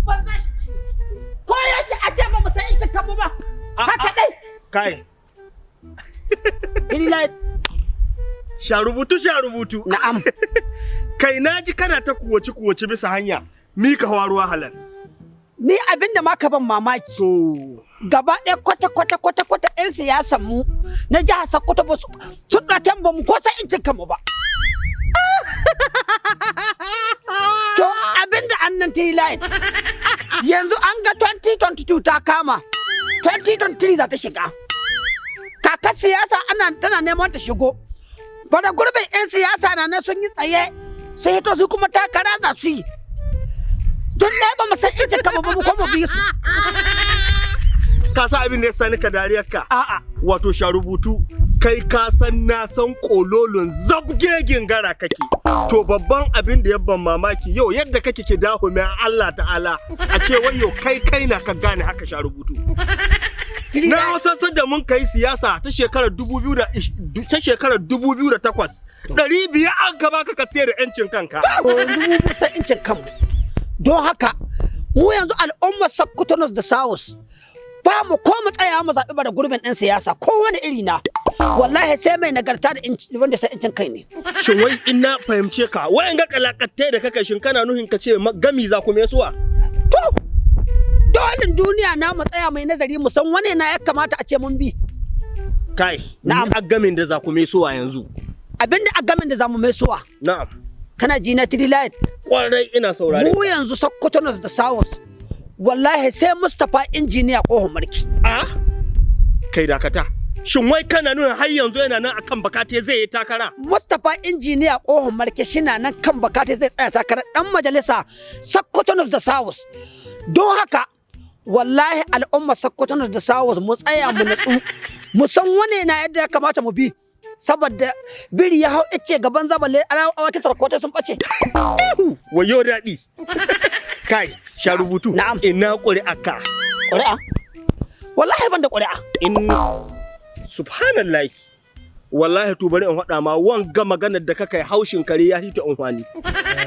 Banza shi. Ko ya ce a ce ba mu san incin kanmu ba. Haka dai. Kai. Illa. Sha rubutu, sha rubutu. Na'am. Kai, na ji kana ta kuwaci kuwaci bisa hanya. Mika hawa ruwa halal. Ni abin da ma ka ban mamaki. To. Gaba ɗaya kwata kwata kwata kwata 'yan siyasan mu na jihar Sokoto ba su sun ɗauke ba mu ko san incin kanmu ba. To abin da annan three line yanzu an ga 2022 ta kama, 2023 za ta shiga. Kakar siyasa ana tana neman ta shigo. Bada gurbin 'yan siyasa na nan sun yi tsaye, sun hito su kuma takara za su yi. Don ɗaya ba mu san incin kanmu ba mu ko mu bi su. Ka sa abin da ya sani ka dariyar ka? A'a. Wato sha rubutu, kai ka san na san kololon zabgegin gara kake. To babban abin da ya ban mamaki yau, yadda kake ke dahu mai Allah ta'ala, a ce wai yau kai kai na ka gane haka, sha rubutu. Na wasan da mun kai siyasa ta shekarar 2000 da ta shekarar 2008, 500 an ka baka ka sayar da yancin kanka. To yanzu mu mun san incin kanmu. Don haka mu yanzu al'ummar Sokoto North da South ba mu ko mu tsaya mu zaɓi bara gurbin ɗin siyasa ko wani iri na. Wallahi sai mai nagarta da wanda san incin kai ne. Shin wai in na fahimce ka, wayan ga kalakattai da kaka, shin kana nuhin ka ce gami za ku mesuwa? To dolin duniya na mu tsaya mai nazari mu san wane na ya kamata a ce mun bi. Kai. Na'am. Na'am. A gamin da za ku mesuwa yanzu. Abinda a gamin da za mu mai suwa. Na'am. Kana ji na, three line? Kwarai, ina saurare. Mu yanzu Sokoto North da South wallahi sai Mustapha Injiniya Kohon Marki. A kai, dakata. Shin wai kana nuna har yanzu yana nan akan bakate zai yi takara? Mustapha Injiniya Kohon Marke shina nan kan bakate zai tsaya takarar dan majalisa Sokoto North da South. Don haka wallahi al'umma Sokoto North da South mu tsaya mu natsu mu san wane na yadda ya kamata mu bi, saboda biri ya hau ice gaban zabale awaki sarkotai sun bace. Wayo daɗi. Kai, sha rubutu. Na'am. Ina ƙuri'arka? Ƙuri'a? Wallahi ban da ƙuri'a. In subhanallah. Wallahi to bari in faɗa ma, wanga maganar da kaka yi, haushin kare ya hita unhwani.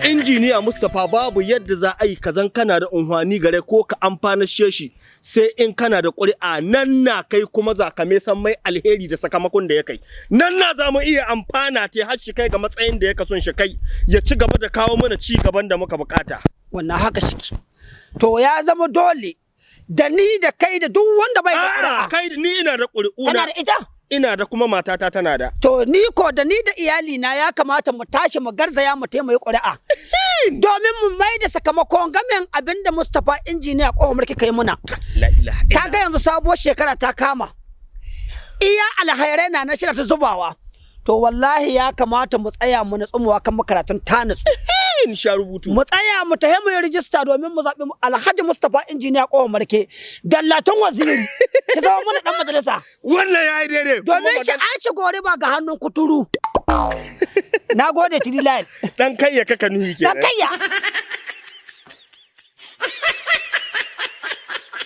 Injiniya Mustapha babu yadda za a yi kazan kana da unhwani gare ko ka amfana shi sai in kana da ƙuri'a. Nan na kai kuma za ka san mai alheri da sakamakon da ya kai. Nan na za mu iya amfana te har shi kai ga matsayin da ya kason shi kai, ya ci gaba da kawo mana ci gaban da muka bukata. Wannan haka shiki. To ya zama dole da ni da kai da duk wanda bai da A'a, ƙuri'a. kai, ni ina da ƙuri'u. Kana da ita? Ina da, kuma matata tana da. To ni ko da ni da iyali na ya kamata mu tashi mu garzaya mu taimaki ƙuri'a. Domin mu mai da sakamakon gamin abin da Mustapha Injiniya Ƙohon Mulki kai muna. La ilaha. Ka ga yanzu sabuwar shekara ta kama. Iya alhairai na na shirya ta zubawa. To wallahi ya kamata mu tsaya mu natsu mu kan makaratun ta natsu. In sha rubutu. Mu tsaya mu tafi mu yi rijista domin mu zaɓi Alhaji Mustapha Injiniya Ƙohon Marke. Dallaton waziri. Ki zama mana ɗan majalisa. Wannan ya yi daidai. Domin shi an shi gori ba ga hannun kuturu. Na gode, Three Line. Dan kai ya kaka nuhi Dan kenan. kayya.